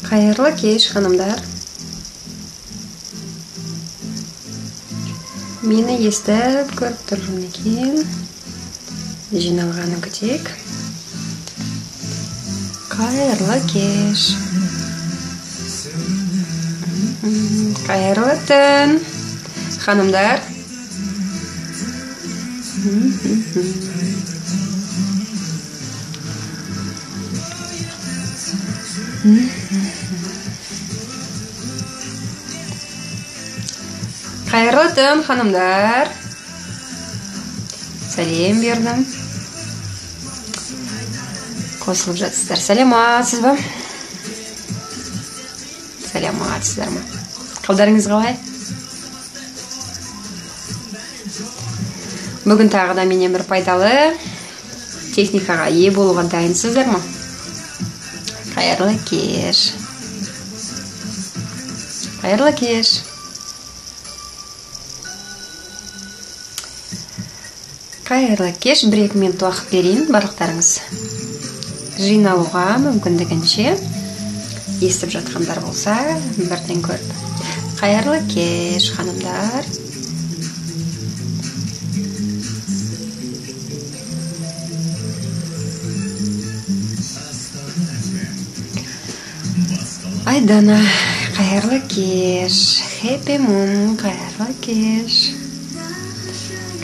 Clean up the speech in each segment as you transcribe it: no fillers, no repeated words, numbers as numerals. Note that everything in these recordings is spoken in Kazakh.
Қайырлы кеш, ханымдар. Мені естіп көріп тұрмын екен. Жиналғанын күтейік. Қайырлы кеш. Қайырлы түн, ханымдар. Қайырлы түн, ханымдар. Сәлем бердім. Қосылып жатсыздар. Сәлематсыз ба? Сәлематсыздар ма? Қалдарыңыз қалай? Бүгін тағы да менен бір пайдалы техникаға ие болуға дайынсыздар ма? Қайырлы кеш. Қайырлы кеш. Қайырлы кеш. 1-2 минут уақыт берейін барлықтарыңыз жиналуға мүмкіндігінше. Естіп жатқандар болса, бірден көріп. Қайырлы кеш, ханымдар. Айдана, қайырлы кеш. Happy Moon, қайырлы кеш.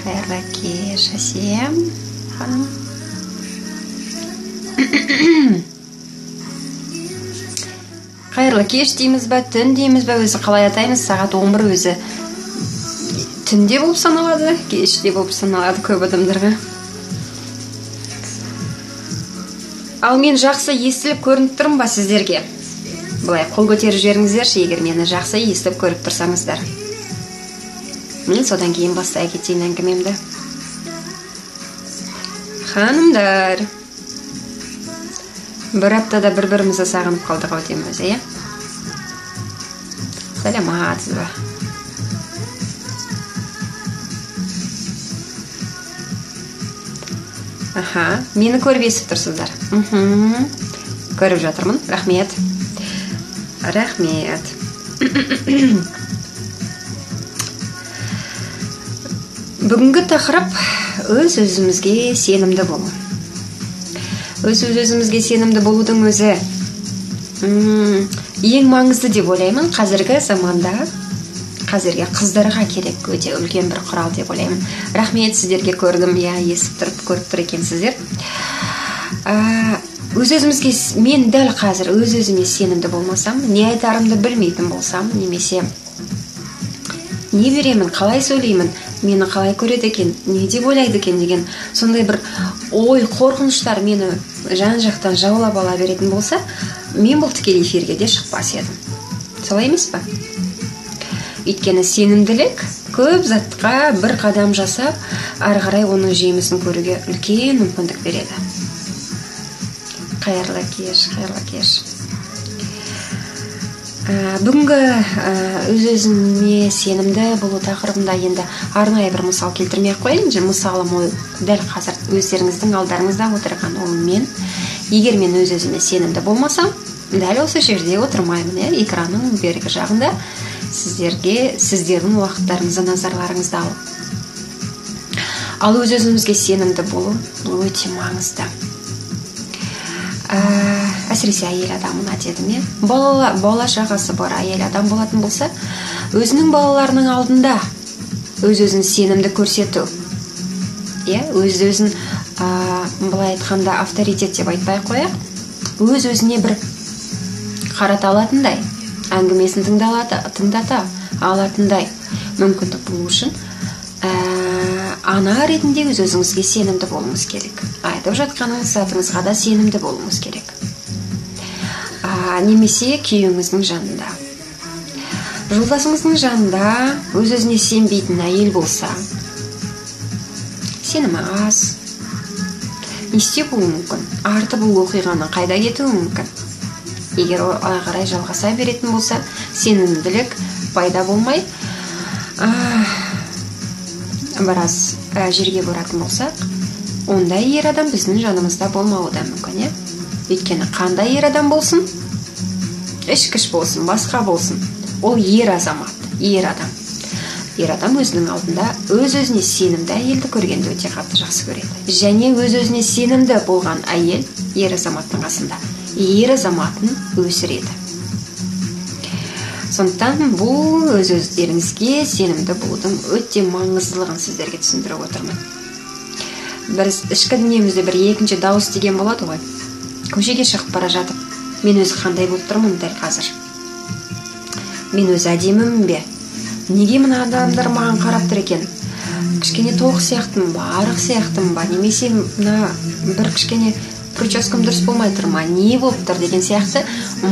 Қайырлы кеш, Әсем ханым. Қайырлы кеш дейміз ба, түн дейміз ба, өзі қалай атаймыз? Сағат 11 өзі түнде болып саналады, кеште болып саналады көп адамдарға. Ал мен жақсы естіліп көрініп тұрмын ба сіздерге? Былай қол көтеріп жіберіңіздерші, егер мені жақсы естіп көріп тұрсаңыздар. Мен содан кейін бастай кетейін әңгімемді. Ханымдар, бір аптада бір-бірімізді сағынып қалдық ау деймін өзі, иә? Сәлематсыз ба? Аха, мені көріп естіп тұрсыздар. Көріп жатырмын, рахмет. Рахмет. Бүгінгі тақырып өз-өзімізге сенімді болу. Өз-өзімізге сенімді болудың өзі ең маңызды деп ойлаймын. Қазіргі заманда, қазіргі қыздарға керек өте үлкен бір құрал деп ойлаймын. Рахмет сіздерге, көрдім, иә, естіп тұрып, көріп тұр екенсіздер. Өз-өзімізге, мен дәл қазір өз-өзіме сенімді болмасам, не айтарымды білмейтін болсам, немесе не беремін, қалай сөйлеймін, мені қалай көреді екен, не деп ойлайды екен деген сондай бір ой, қорқыныштар мені жан-жақтан жаулап ала беретін болса, мен бұл тікелей эфирге де шықпас едім. Солай емес па? Өйткені сенімділік көп затқа бір қадам жасап, ары қарай оның жемісін көруге үлкен мүмкіндік береді. Қайырлы кеш, қайырлы кеш. Бүгінгі өз-өзіме сенімді болу тақырыбында енді арнайы бір мысал келтірмей ақ қояйын. Мысалым ол дәл қазір өздеріңіздің алдарыңызда отырған ол мен. Егер мен өз-өзіме сенімді болмасам, дәл осы жерде отырмаймын, иә, экранның бергі жағында сіздерге, сіздердің уақыттарыңызды, назарларыңызды алып. Ал өз-өзімізге сенімді болу бұл өте маңызды. Әсіресе әйел адамына дедім, иә. Бала шағасы бар әйел адам болатын болса, өзінің балаларының алдында өз-өзін сенімді көрсету, иә, өз-өзін, былай айтқанда авторитет деп айтпай қояйық, өз-өзіне бір қарата алатындай, әңгімесін тыңдата алатындай мүмкіндік болу үшін ана ретінде өз-өзіңізге сенімді болуыңыз керек. Айтып жатқаныңыз затыңызға да сенімді болуыңыз керек. Немесе күйеуіңіздің жанында, жолдасыңыздың жанында өз-өзіне сенбейтін әйел болса, сенімі аз, не істеу болуы мүмкін? Арты бұл оқиғаның қайда кетуі мүмкін? Егер ол ары қарай жалғаса беретін болса, сенімділік пайда болмай, біраз жерге баратын болсақ, ондай ер адам біздің жанымызда болмауы да мүмкін, иә? Өйткені қандай ер адам болсын, Ішкіш болсын, басқа болсын, ол ер азамат, ер адам. Ер адам өзінің алдында өз-өзіне сенімді әйелді көргенді өте қатты жақсы көреді. Және өз-өзіне сенімді болған әйел ер азаматтың қасында ер азаматын өсіреді. Сондықтан бұл өз-өздеріңізге сенімді болудың өте маңыздылығын сіздерге түсіндіріп отырмын. Бір ішкі дүниемізде бір екінші дауыс деген болады ғой. Көшеге шығып бара жатып, мен өзі қандай болып тұрмын дәл қазір? Мен өзі әдемімін бе? Неге мына адамдар маған қарап тұр екен? Кішкене толық сияқтымын ба, арық сияқтымын ба, немесе мына бір кішкене прическам дұрыс болмай тұр ма, не болып тұр деген сияқты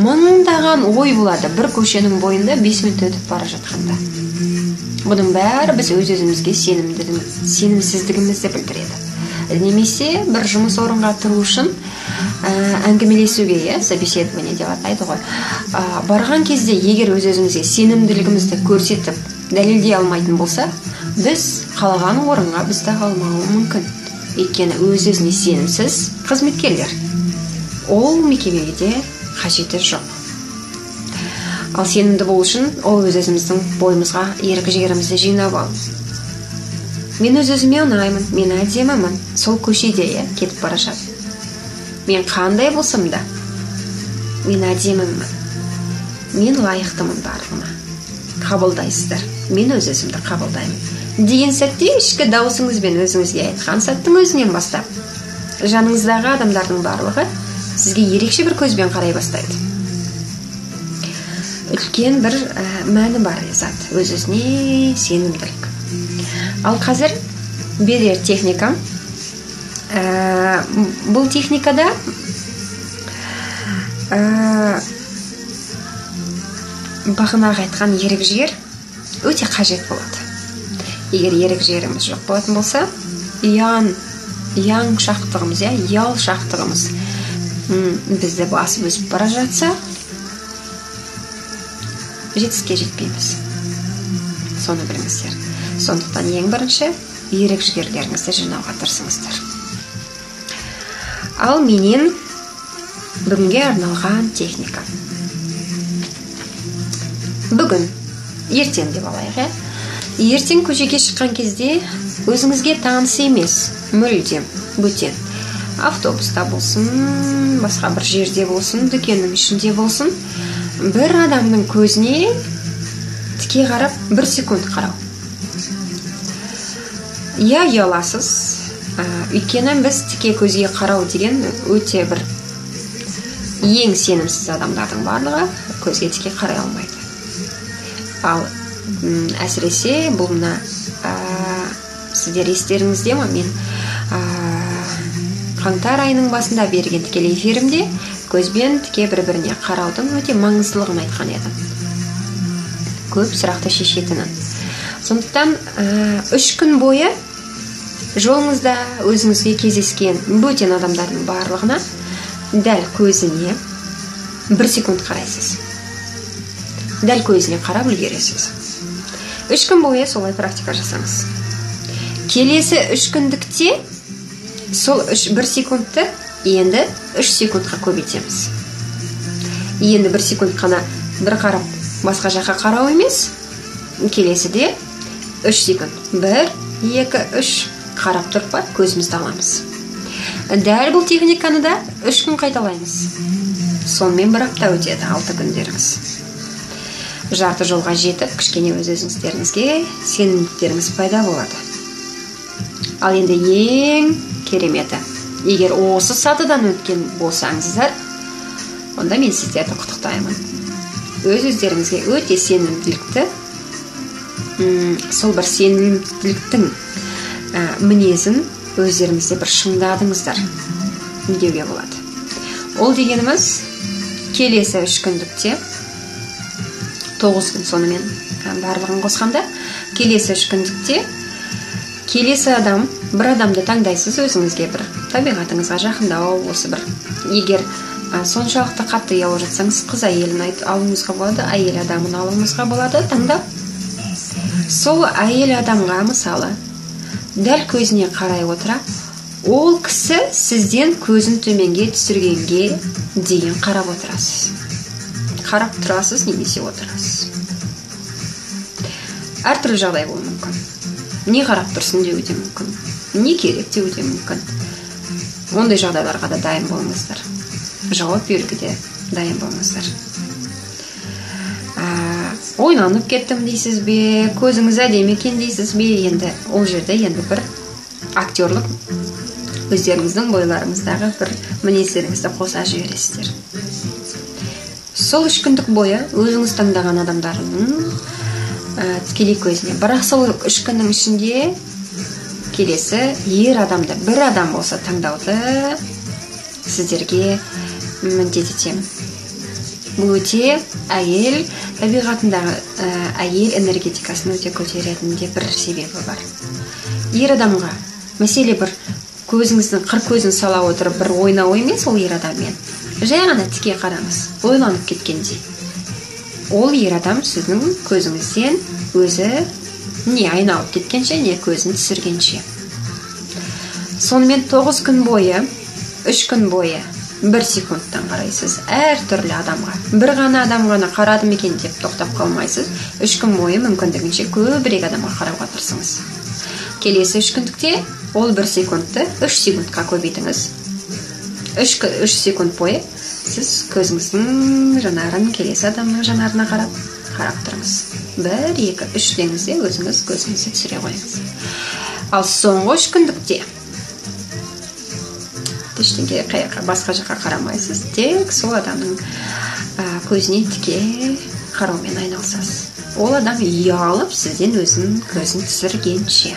мыңдаған ой болады бір көшенің бойында 5 минут өтіп бара жатқанда. Бұның бәрі біз өз-өзімізге сенімсіздігімізді білдіреді. Немесе бір жұмыс орынға тұру үшін әңгімелесуге, собеседование деп атайды ғой. Барған кезде егер өз-өзімізге сенімділігімізді көрсетіп дәлелдей алмайтын болса, біз қалаған орынға бізді алмауы мүмкін. Өйткені өз-өзіне сенімсіз қызметкерлер ол мекемеге қажеті жоқ. Ал сенімді болу үшін ол өз-өзіміздің бойымызға ерік жігерімізді жинап алу. Мен өз-өзіме ұнаймын, мен әдемімін. Сол көшеде кетіп бара жатып, мен қандай болсам да, мен әдемімін, мен лайықтымын барлығына. Қабылдайсыздар, мен өз-өзімді қабылдаймын деген сәтте ішкі дауысыңызбен өзіңізге айтқан сәттің өзінен бастап жаныңыздағы адамдардың барлығы сізге ерекше бір көзбен қарай бастайды. Үлкен бір мәні бар зат, өз-өзіне сенімділік. Ал қазір берер техника. Бұл техникада бағанағы айтқан ерік жігер өте қажет болады. Егер ерік жігеріміз жоқ болатын болса, ұяң шақтығымыз, ұял шақтығымыз бізді басып өсіп бара жатса, жетістікке жетпейміз. Соны біліңіздер. Сондықтан ең бірінші ерік жігерлеріңізді жинауға тырысыңыздар. Ал менен бүгінге арналған техника. Бүгін, ертең деп алайық, Ертең көшеге шыққан кезде өзіңізге таныс емес, мүлдем бөтен. Автобуста болсын, басқа бір жерде болсын, дүкеннің ішінде болсын, бір адамның көзіне тіке қарап, бір секунд қарау. Я ұяласыз, өйткені біз тіке көзге қарау деген өте бір ең сенімсіз адамдардың барлығы көзге тіке қарай алмайды. Ал әсіресе бұл мына сіздер естеріңізде ме, мен қаңтар айының басында берген тікелей эфирімде көзбен тіке бір-біріне қараудың өте маңыздылығын айтқан едім. Көп сұрақты шешетінін. Сондықтан 3 күн бойы жолыңызда өзіңізге кездескен бөтен адамдардың барлығына дәл көзіне 1 секунд қарайсыз. Дәл көзіне қарап үлгересіз. 3 күн бойы солай практика жасаңыз. Келесі 3 күндікте сол 1 секундты енді 3 секундқа көбейтеміз. Енді 1 секунд қана бір қарап басқа жаққа қарау емес, келесіде 3 секунд. 1, 2, 3 қарап тұрып барып көзімізді аламыз. Дәл бұл техниканы да 3 күн қайталаймыз. Сонымен бір апта өтеді, 6 күндеріңіз. Жарты жолға жетіп, кішкене өз-өзіңіздеріңізге сенімділіктеріңіз пайда болады. Ал енді ең кереметі, егер осы сатыдан өткен болсаңыздар, онда мен сіздерді құттықтаймын. Өз-өздеріңізге өте сенімділікті, сол бір сенімділіктің мінезін өздеріңізде бір шыңдадыңыздар деуге болады. Ол дегеніміз келесі 3 күндікте 9 күн сонымен барлығын қосқанда келесі 3 күндікте келесі адам, бір адамды таңдайсыз өзіңізге, бір табиғатыңызға жақындау, осы бір. Егер соншалықты қатты ұялып жатсаңыз, қыз әйелін алуыңызға болады, әйел адамын алуыңызға болады, таңдап. Сол әйел адамға мысалы дәл көзіне қарай отыра, ол кісі сізден көзін төменге түсіргенге дейін қарап отырасыз. Қарап тұрасыз немесе отырасыз. Әртүрлі жағдай болуы мүмкін. Не қарап тұрсын деуі де мүмкін, не керек деуі де мүмкін. Ондай жағдайларға да дайын болыңыздар. Жауап беруге де дайын болыңыздар. Ойланып кеттім дейсіз бе, көзіңіз әдемі екен дейсіз бе, енді ол жерде енді бір актерлік өздеріңіздің бойларыңыздағы бір мінездеріңізді қоса жібересіздер. Сол 3 күндік бойы өзіңіз таңдаған адамдардың тікелей көзіне. Бірақ сол 3 күннің ішінде келесі ер адамды, бір адам болса таңдауды сіздерге міндет етемін. Бұл өте әйел табиғатындағы әйел энергетикасын өте көтеретін де бір себебі бар. Ер адамға мәселе бір көзіңіздің қыр көзін сала отырып бір ойнау емес, ол ер адаммен. Жай ғана тіке қараңыз, ойланып кеткендей. Ол ер адам сіздің көзіңізден өзі не айналып кеткенше, не көзін түсіргенше. Сонымен 9 күн бойы, 3 күн бойы 1 секундтан қарайсыз әртүрлі адамға. Бір ғана адам ғана қарадым екен деп тоқтап қалмайсыз. 3 күн бойы мүмкіндігінше көбірек адамға қарауға тырысыңыз. Келесі 3 күндікте ол 1 секундты 3 секундқа көбейтіңіз. 3 секунд бойы сіз көзіңіздің жанарын келесі адамның жанарына қарап тұрыңыз. 1, 2, 3 деңізде өзіңіз көзіңізді түсіре қойыңыз. Ал соңғы 3 күндікте ештеңе басқа жаққа қарамайсыз, тек сол адамның көзіне тіке қараумен айналысасыз. Ол адам ұялып сізден өзінің көзін түсіргенше.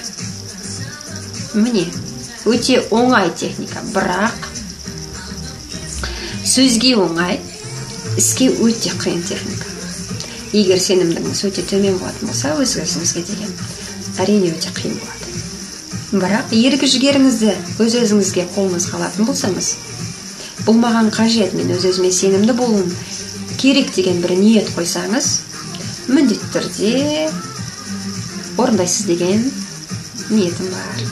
Міне, өте оңай техника, бірақ сөзге оңай, іске өте қиын техника. Егер сенімдігіңіз өте төмен болатын болса, өз өзіңізге деген әрине өте қиын болады. Бірақ ерік жігеріңізді өз өзіңізге қолыңызға алатын болсаңыз, бұл маған қажет, мен өз өзіме сенімді болуым керек деген бір ниет қойсаңыз, міндетті түрде орындайсыз деген ниетім бар.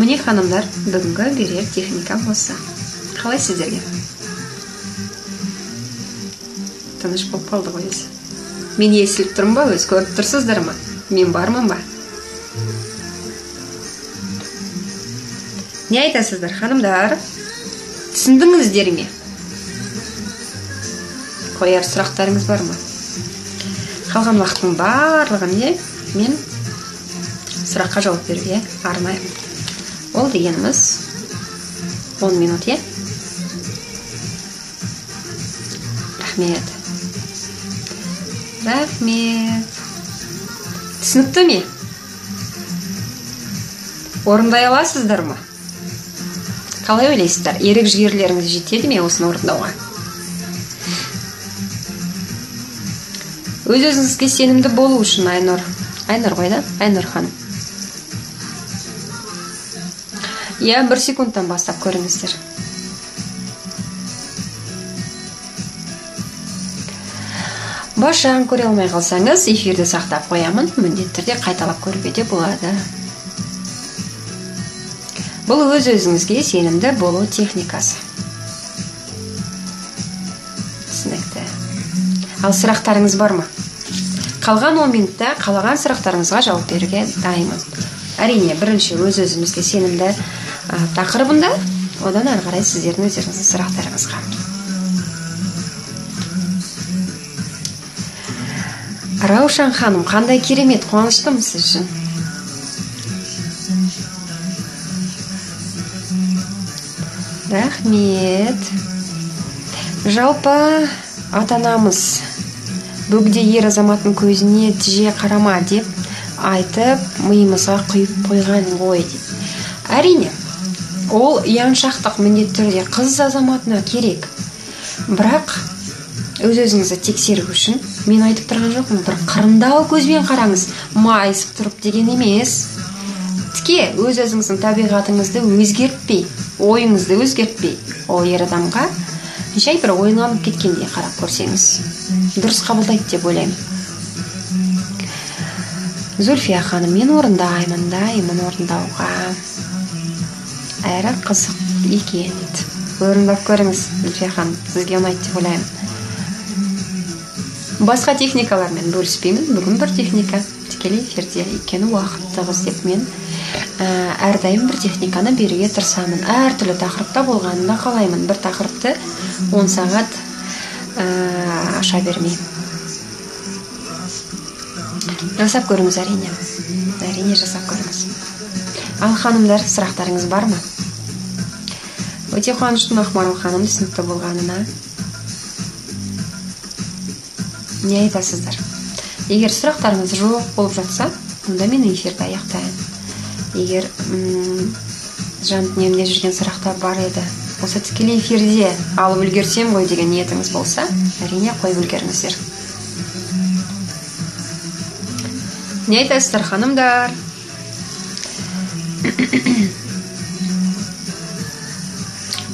Міне, ханымдар, бүгінгі берер техникам осы. Қалай сіздерге? Тыныш болып қалды ғой өзі. Мен естіліп тұрмын ба, өзі көріп тұрсыздар ма? Мен бармын ба? Не айтасыздар, ханымдар? Түсіндіңіздер ме? Қояр сұрақтарыңыз бар ма? Қалған уақыттың барлығын мен сұраққа жауап беруге арнаймын. Ол дегеніміз 10 минут, е? Рахмет. Рахмет. Түсінікті ме? Орындай аласыздар ма? Қалай ойлайсыздар? Ерік жігерлеріңіз жетеді ме осыны орындауға? Өз өзіңізге сенімді болу үшін Айнұр. Айнұр ғой да? Айнұр ханым. Иә, 1 секундтан бастап көріңіздер. Бас жағын көре алмай қалсаңыз, эфирді сақтап қоямын. Міндетті түрде қайталап көруге де болады. Бұл өз өзіңізге сенімді болу техникасы. Түсінікті. Ал сұрақтарыңыз бар ма? Қалған 10 минутта қалаған сұрақтарыңызға жауап беруге дайынмын. Әрине, бірінші өз өзімізге сенімді тақырыбында, одан ары қарай сіздердің өздеріңіздің сұрақтарыңызға. Раушан ханым, қандай керемет, қуаныштымын сіз үшін. Рахмет. Жалпы ата-анамыз бөгде ер азаматтың көзіне тіже қарама деп айтып, миымызға құйып қойған ғой деп. Әрине, ол ұяншақтық міндетті түрде қыз азаматына керек. Бірақ өз өзіңізді тексеру үшін мен айтып тұрған жоқпын, бір қырындау көзбен қараңыз, майысып тұрып деген емес. Тіке өз өзіңіздің табиғатыңызды өзгертпей, ойыңызды өзгертпей, ол ер адамға жай бір ойланып кеткендей қарап көрсеңіз, дұрыс қабылдайды деп ойлаймын. Зүлфия ханым, мен орындаймын, дайынмын орындауға. Әрі қызық екен дейді. Орындап көріңіз, Зүлфия ханым, сізге ұнайды деп ойлаймын. Басқа техникалармен бөліспеймін. Бүгін бір техника тікелей эфирде, өйткені уақыт тығыз деп мен әрдайым бір техниканы беруге тырысамын. Әртүрлі тақырыпта болғанын да қалаймын. Бір тақырыпты 10 сағат аша бермей. Жасап көріңіз әрине. Әрине жасап көріңіз. Ал ханымдар, сұрақтарыңыз бар ма? Өте қуаныштымын Ақмарал ханым түсінікті болғанына. Не айтасыздар? Егер сұрақтарыңыз жоқ болып жатса, онда мен эфирді аяқтайын. Егер жан дүниемде жүрген сұрақтар бар еді, осы тікелей эфирде алып үлгерсем ғой деген ниетіңіз болса, әрине қойып үлгеріңіздер. Не айтасыздар, ханымдар?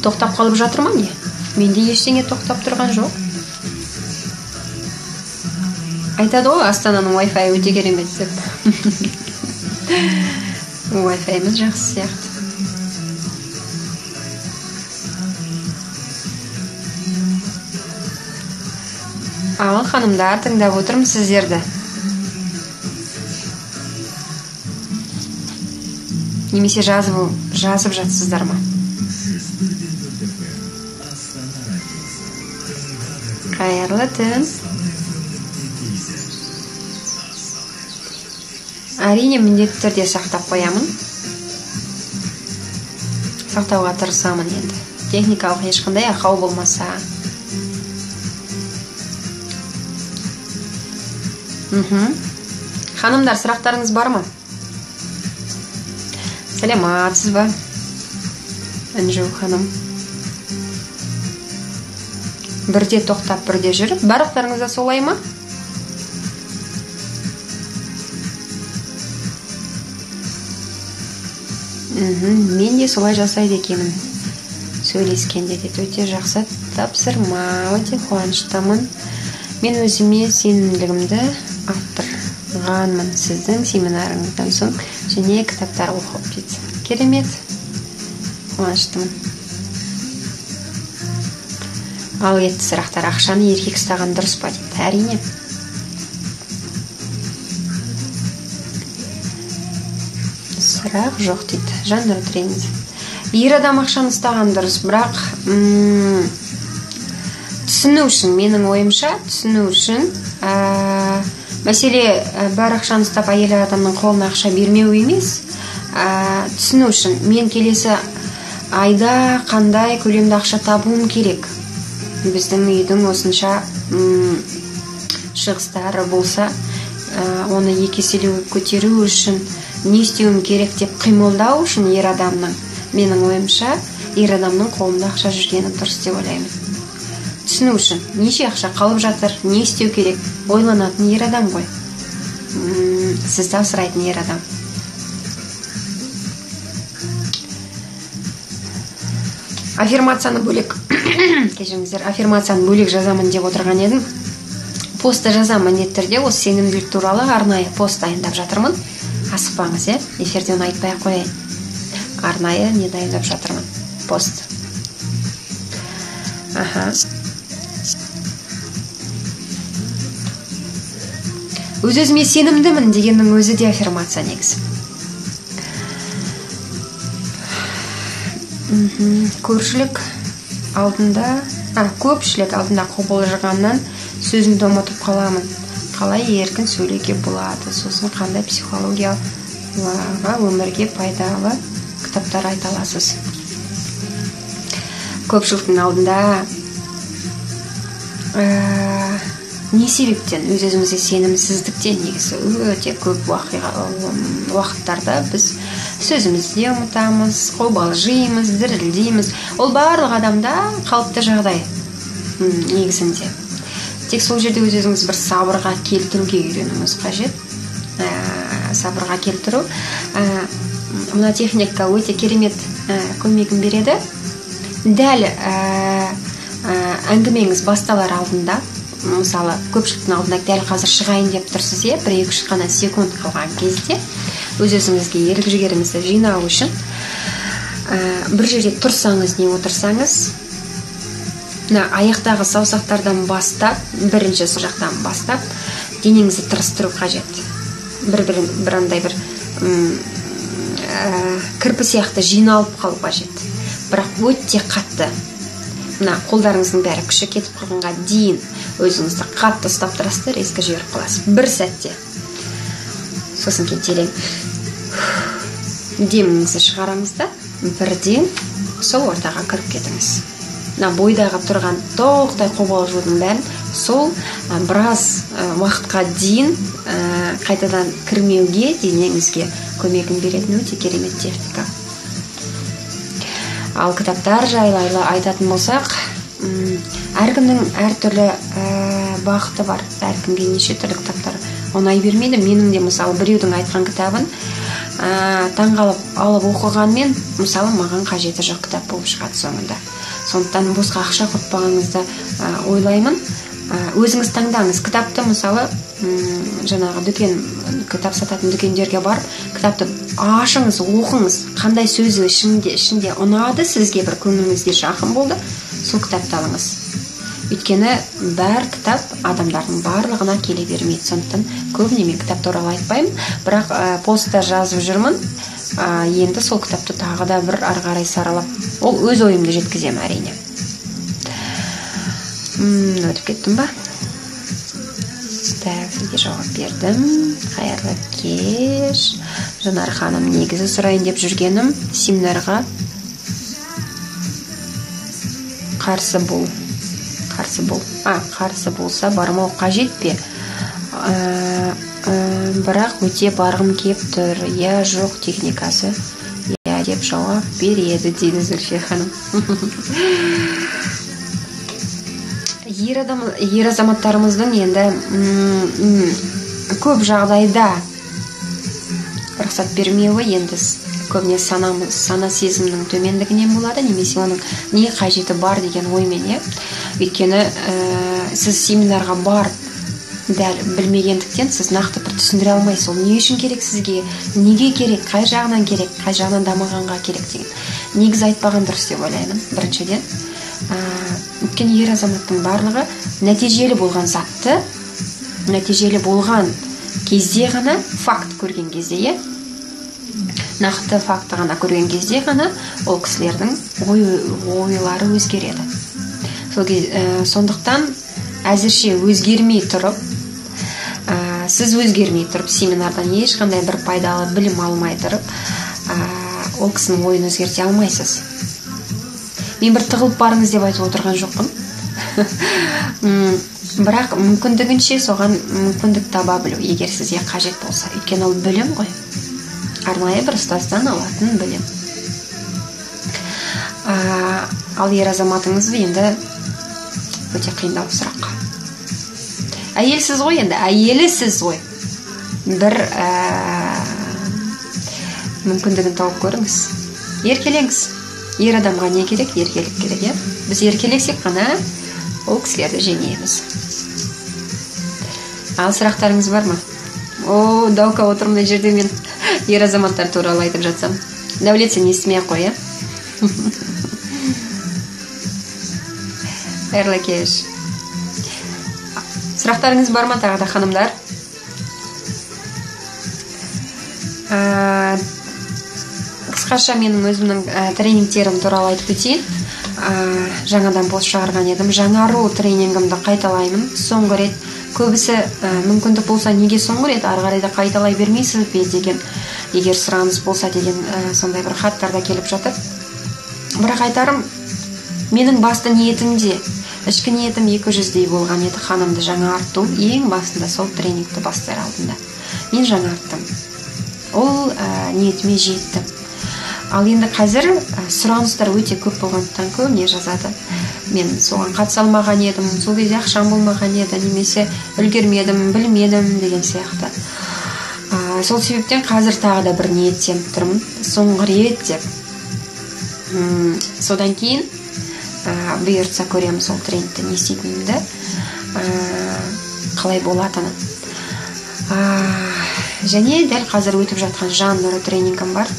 Тоқтап қалып жатыр ма не? Менде ештеңе тоқтап тұрған жоқ. Айтады ғой, Астананың Wi-Fi өте керемет деп. Wi-Fi-міз жақсы сияқты. Ал ханымдар, тыңдап отырмын сіздерді. Немесе жазып жатсыздар ма? Қайырлы түн. Әрине міндетті түрде сақтап қоямын. Сақтауға тырысамын енді. Техникалық ешқандай ақау болмаса. Ханымдар, сұрақтарыңыз бар ма? Сәлематсыз ба? Інжу ханым. Бірде тоқтап, бірде жүріп. Барлықтарыңыз да солай ма? Мен де солай жасайды екенмін. Сөйлескенде де өте жақсы тапсырма, өте қуаныштымын. Мен өзіме сенімділігімді арттырғанмын сіздің семинарыңыздан соң және кітаптар оқып дейді. Керемет, қуаныштымын. Ал кетті сұрақтар. Ақшаны еркек ұстаған дұрыс па дейді. Әрине. Сұрақ жоқ дейді. Жаннұр Тренинг. Ер адам ақшаны ұстаған дұрыс, бірақ түсіну үшін, менің ойымша, түсіну үшін мәселе бар ақшаны ұстап әйел адамның қолына ақша бермеу емес, түсіну үшін мен келесі айда қандай көлемді ақша табуым керек. Біздің үйдің осынша шығыстары болса, оны екі еселеу көтеру үшін не істеуім керек деп қимылдау үшін ер адамның, менің ойымша, ер адамның қолында ақша жүргені дұрыс деп ойлаймын. Түсіну үшін неше ақша қалып жатыр, не істеу керек, ойланатын ер адам ғой. Сізді асырайтын ер адам. Аффирмацияны бөлек, кешіріңіздер, аффирмацияны бөлек жазамын деп отырған едім. Постты жазамын міндетті түрде, осы сенімділік туралы арнайы пост дайындап жатырмын. Асықпаңыз, эфирде оны айтпай ақ қояйын. Арнайы не дайындап жатырмын? Пост. Аха. Өз-өзіме сенімдімін дегеннің өзі де аффирмация негізі. Көпшілік алдында қобалжығаннан сөзімді ұмытып қаламын. Қалай еркін сөйлеуге болады? Сосын қандай психологияға өмірге пайдалы кітаптар айта аласыз? Көпшіліктің алдында не себептен өз-өзімізге сенімсіздіктен негізі өте көп уақыттарда біз сөзімізді де ұмытамыз, қобалжимыз, дірілдейміз. Ол барлық адамда қалыпты жағдай негізінде. Тек сол жерде өз-өзіңіз бір сабырға келтіруге үйренуіңіз қажет. Сабырға келтіру. Мына техника өте керемет көмегін береді. Дәл әңгімеңіз басталар алдында, мысалы, көпшіліктің алдында дәл қазір шығайын деп тұрсыз, бір-екі қана секунд қалған кезде өз-өзіңізге ерік жігеріңізді жинау үшін бір жерде тұрсаңыз, не отырсаңыз, Мына аяқтағы саусақтардан бастап, бірінші сол жақтан бастап денеңізді тырыстыру қажет. Бір андай бір кірпі сияқты жиналып қалу қажет. Бірақ өте қатты. Мына қолдарыңыздың бәрі күші кетіп қалғанға дейін өзіңізді қатты ұстап тұрасыздар, резко жіберіп қаласыз. Бір сәтте. Сосын кейін терең деміңізді шығарыңыз да, бірден сол ортаға кіріп кетіңіз. Мына бойдағы тұрған тоқтай қобалжудың бәрін сол біраз уақытқа дейін қайтадан кірмеуге денеңізге көмегін беретін өте керемет техника. Ал кітаптар жайлы айтатын болсақ, әркімнің әртүрлі бағыты бар, әркімге неше түрлі кітаптар ұнай бермейді. Менің де мысалы біреудің айтқан кітабын таңғалып алып оқығанмен, мысалы маған қажеті жоқ кітап болып шығады соңында. Сондықтан босқа ақша құртпағаныңызды ойлаймын. Өзіңіз таңдаңыз. Кітапты мысалы жаңағы дүкен, кітап сататын дүкендерге барып, кітапты ашыңыз, оқыңыз. Қандай сөзі ішінде ұнады сізге, бір көңіліңізге жақын болды, сол кітапты алыңыз. Өйткені бәр кітап адамдардың барлығына келе бермейді. Сондықтан көбіне мен кітап туралы айтпаймын, бірақ постта жазып жүрмін. Енді сол кітапты тағы да бір ары қарай саралап, ол өз ойымды жеткіземін әрине. Өтіп кеттім ба? Так, сізге жауап бердім. Қайырлы кеш. Жанар ханым, негізі сұрайын деп жүргенім, семинарға қарсы бол. Қарсы болса бармау қажет пе? Бірақ өте барғым кеп тұр. Я жоқ техникасы. Я деп жауап береді, дейді Зүлфия ханым. Ер азаматтарымыздың енді көп жағдайда рұқсат бермеуі енді көбіне сана сезімнің төмендігінен болады, немесе оның не қажеті бар деген оймен, иә. Өйткені сіз семинарға барып дәл білмегендіктен сіз нақты бір түсіндіре алмайсыз, ол не үшін керек сізге, неге керек, қай жағынан керек, қай жағынан дамығанға керек деген. Негізі айтпаған дұрыс деп ойлаймын, біріншіден. Өйткені ер азаматтың барлығы нәтижелі болған затты, нәтижелі болған кезде ғана, факт көрген кезде, иә, нақты факті ғана көрген кезде ғана ол кісілердің ойлары өзгереді. Сондықтан әзірше өзгермей тұрып, сіз өзгермей тұрып, семинардан ешқандай бір пайдалы білім алмай тұрып, ол кісінің ойын өзгерте алмайсыз. Мен бір тығылып барыңыз деп айтып отырған жоқпын. Бірақ мүмкіндігінше соған мүмкіндік таба білу, егер сізге қажет болса. Өйткені ол білім ғой. Арнайы бір ұстаздан алатын білім. Ал ер азаматыңыз енді өте қиындау сұрақ. Әйелсіз ғой енді, әйелісіз ғой. Бір мүмкіндігін тауып көріңіз. Еркелеңіз. Ер адамға не керек? Еркелік керек, иә? Біз еркелесек қана ол кісілерді жеңеміз. Ал сұрақтарыңыз бар ма? О, даука отырмын мына жерде мен ер азаматтар туралы айтып жатсам. Дәулет, сен естімей ақ қой, иә? Қайырлы кеш. Сұрақтарыңыз бар ма тағы да, ханымдар? Қысқаша менің өзімнің тренингтерім туралы айтып кетейін. Жаңадан пост шығарған едім. Жаңару тренингімді қайталаймын. Соңғы рет көбісі мүмкіндік болса неге соңғы рет ары қарай да қайталай бермейсіз бе деген, егер сұраныс болса деген сондай бір хаттар да келіп жатыр. Бірақ айтарым, менің басты ниетім де, ішкі ниетім 200-дей болған еді, ханымды жаңарту. Ең басында сол тренингті бастар алдында мен жаңарттым. Ол ниетіме жеттім. Ал енді қазір сұраныстар өте көп болғандықтан көбіне жазады. Мен соған қатыса алмаған едім, сол кезде ақшам болмаған еді, немесе үлгермедім, білмедім деген сияқты. Сол себептен қазір тағы да бір ниеттеніп тұрмын, соңғы рет деп. Содан кейін бұйыртса көремін сол тренингті не істейтінімді, қалай болатынын. Және дәл қазір өтіп жатқан жан нұры тренингім бар.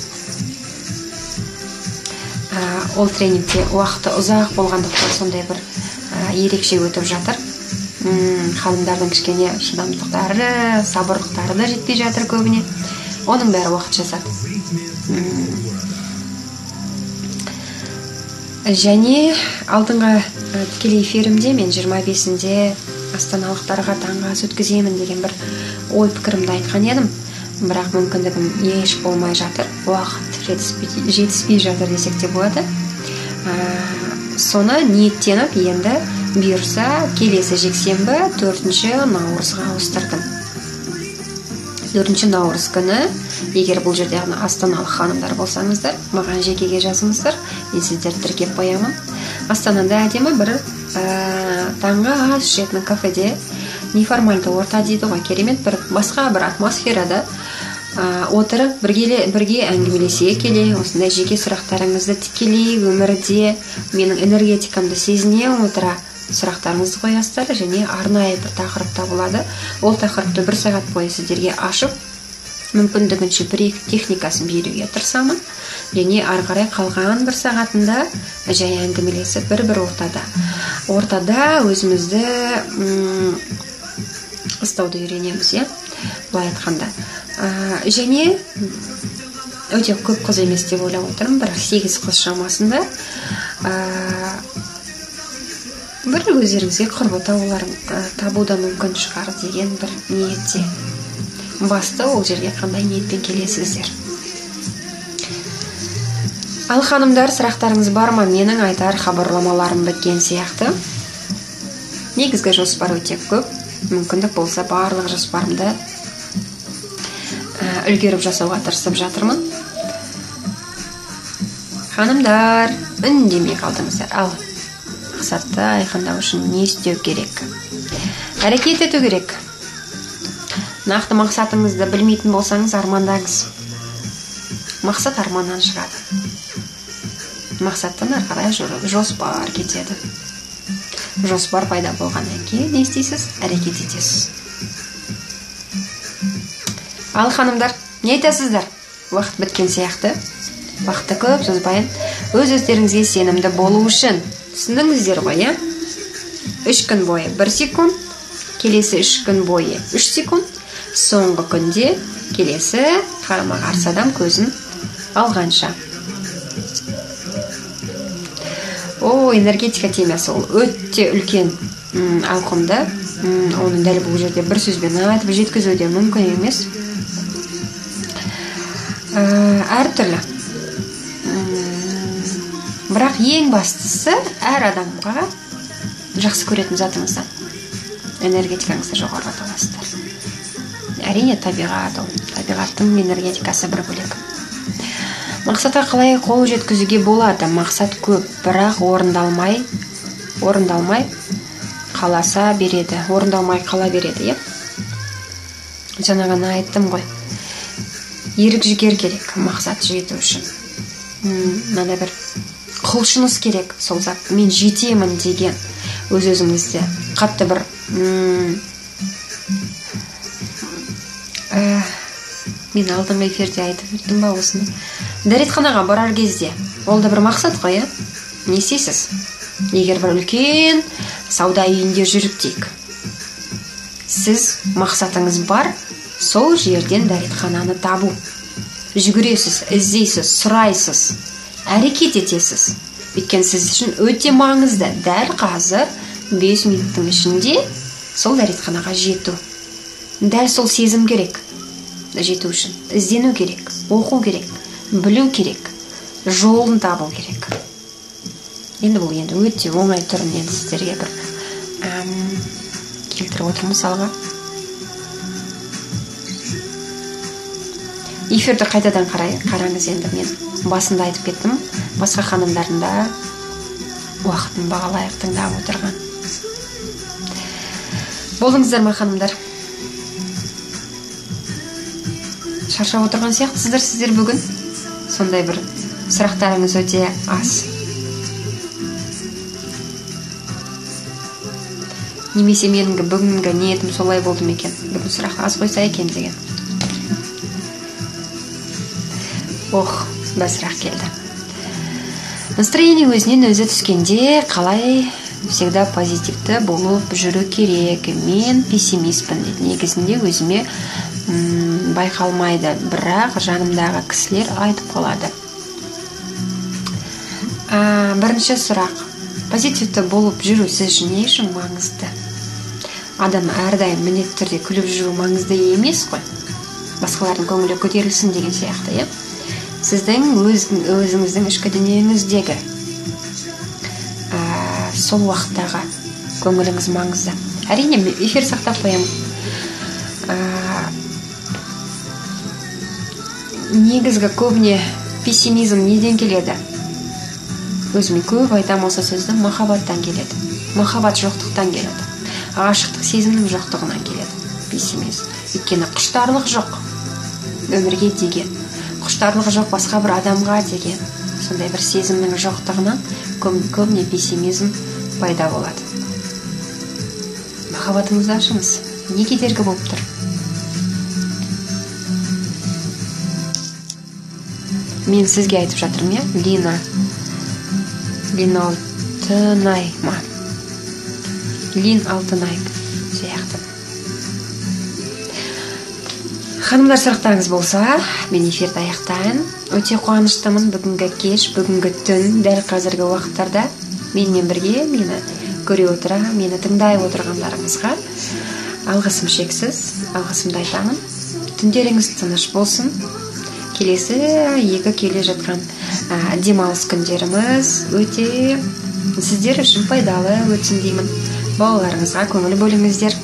Ол тренингте уақыты ұзақ болғандықтан сондай бір Ерекше өтіп жатыр. Ханымдардың кішкене шыдамдылықтары, сабырлықтары да жетпей жатыр көбіне. Оның бәрі уақыт жазады. Және алдыңғы тікелей эфирімде мен 25-інде астаналықтарға таңғы ас өткіземін деген бір ой пікірімді айтқан едім. Бірақ мүмкіндігім еш болмай жатыр. Уақыт жетіспей жатыр десек те болады. Соны ниеттеніп енді бұйырса келесі жексенбі 4 наурызға ауыстырдым. 4 наурыз күні, егер бұл жерде астаналық ханымдар болсаңыздар, маған жекеге жазыңыздар, мен сіздерді тіркеп қоямын. Астанада әдемі бір таңғы ас ішетін кафеде, неформальды орта дейді ғой, керемет бір басқа бір атмосферада отырып бірге әңгімелесе келе, осындай жеке сұрақтарыңызды тікелей өмірде менің энергетикамды сезіне отыра сұрақтарыңызды қоясыздар және арнайы бір тақырып табылады. Ол тақырыпты бір сағат бойы сіздерге ашып, мүмкіндігінше бір екі техникасын беруге тырысамын. Және ары қарай қалған бір сағатында жай әңгімелесіп бір ортада. Ортада өзімізді ұстауды үйренеміз, иә? Былай айтқанда. Және өте көп қыз емес деп ойлап отырмын, бір 8 қыз шамасында. Бір өздеріңізге құрбы табу да мүмкін шығар деген бір ниетте. Басты ол жерге қандай ниетпен келесіздер. Ал ханымдар, сұрақтарыңыз бар ма? Менің айтар хабарламаларым біткен сияқты. Негізгі жоспар өте көп. Мүмкіндік болса барлық жоспарымды үлгеріп жасауға тырысып жатырмын. Ханымдар, үндемей қалдыңыздар. Ал мақсатты айқындау үшін не істеу керек? Әрекет ету керек. Нақты мақсатыңызды білмейтін болсаңыз, армандаңыз. Мақсат арманнан шығады. Мақсаттан ары қарай жоспар кетеді. Жоспар пайда болғаннан кейін не істейсіз? Әрекет етесіз. Ал ханымдар, не айтасыздар? Уақыт біткен сияқты. Уақытты көп созбайын. Өз өздеріңізге сенімді болу үшін. Түсіндіңіздер ғой, иә? 3 күн бойы 1 секунд, келесі 3 күн бойы 3 секунд, соңғы күнде келесі қарама-қарсы адам көзін алғанша. О, энергетика темасы ол өте үлкен ауқымды. Оны дәл бұл жерде бір сөзбен айтып жеткізу де мүмкін емес. Әртүрлі. Бірақ ең бастысы әр адамға жақсы көретін затыңыздан энергетикаңызды жоғарылата аласыздар. Әрине табиғат, ол табиғаттың энергетикасы бір бөлек. Мақсатқа қалай қол жеткізуге болады? Мақсат көп, бірақ орындалмай қаласа береді. Орындалмай қала береді, иә? Жаңа ғана айттым ғой. Ерік жігер керек мақсат жету үшін. Мынандай бір құлшыныс керек, сол зат мен жетемін деген өз өзіңізде қатты бір мен алдыңғы эфирде айтып өттім ба осыны. Дәретханаға барар кезде ол да бір мақсат қой, иә? Не істейсіз? Егер бір үлкен сауда үйінде жүріп дейік, сіз мақсатыңыз бар, сол жерден дәретхананы табу. Жүгіресіз, іздейсіз, сұрайсыз, әрекет етесіз. Өйткені сіз үшін өте маңызды дәл қазір 5 минуттың ішінде сол дәретханаға жету. Дәл сол сезім керек жету үшін. Іздену керек, оқу керек, білу керек, жолын табу керек. Енді бұл енді өте оңай түрін енді сіздерге бір келтіріп отырмын мысалға. Эфирді қайтадан қараңыз енді, мен басында айтып кеттім, басқа ханымдардың да уақытын бағалайық тыңдап отырған. Болдыңыздар ма, ханымдар? Шаршап отырған сияқтысыздар сіздер бүгін. Сондай бір сұрақтарыңыз өте аз. Немесе менің бүгінгі ниетім солай болды ма екен? Бүгін сұрақ аз қойса екен деген. Ох, бір сұрақ келді. Настроение өзінен өзі түскенде қалай Всегда позитивті болып жүру керек. Мен пессимистпін дейді. Негізінде өзіме байқалмайды, бірақ жанымдағы кісілер айтып қалады. Бірінші сұрақ. Позитивті болып жүру сіз үшін не үшін маңызды? Адам әрдайым міндетті түрде күліп жүру маңызды емес қой. Басқалардың көңілі көтерілсін деген сияқты, иә? Сіздің өзіңіздің ішкі дүниеңіздегі сол уақыттағы көңіліңіз маңызды. Әрине, эфир сақтап қоямын. Негізгі көбіне пессимизм неден келеді? Өзіме көп айтамын осы сөзді, махаббаттан келеді. Махаббат жоқтықтан келеді. Ғашықтық сезімнің жоқтығынан келеді пессимизм. Өйткені құштарлық жоқ өмірге деген, құштарлық жоқ басқа бір адамға деген сондай бір сезімнің жоқтығынан көбіне пессимизм пайда болады. Махаббатыңызды ашыңыз. Не кедергі болып тұр? Мен сізге айтып жатырмын, иә? Лина Алтынай ма? Лин Алтынай сияқты. Ханымдар, сұрақтарыңыз болса, мен эфирді аяқтайын. Өте қуаныштымын бүгінгі кеш, бүгінгі түн, дәл қазіргі уақыттарда менімен бірге мені көре отыра, мені тыңдай отырғандарыңызға алғысым шексіз, алғысымды айтамын. Түндеріңіз тыныш болсын. Келесі екі келе жатқан демалыс күндеріміз өте сіздер үшін пайдалы өтсін деймін. Балаларыңызға көңіл бөліңіздер.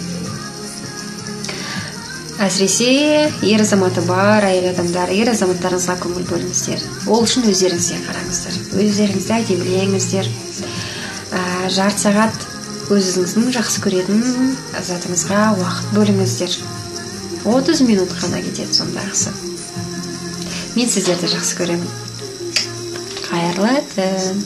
Әсіресе ер азаматы бар әйел адамдар, ер азаматтарыңызға көңіл бөліңіздер. Ол үшін өздеріңізге қараңыздар, өздеріңізді әдемілеңіздер. Жарты сағат өзіңіздің жақсы көретін затыңызға уақыт бөліңіздер. 30 минут қана кетеді сондағысы. Мен сіздерді жақсы көремін. Қайырлы түн.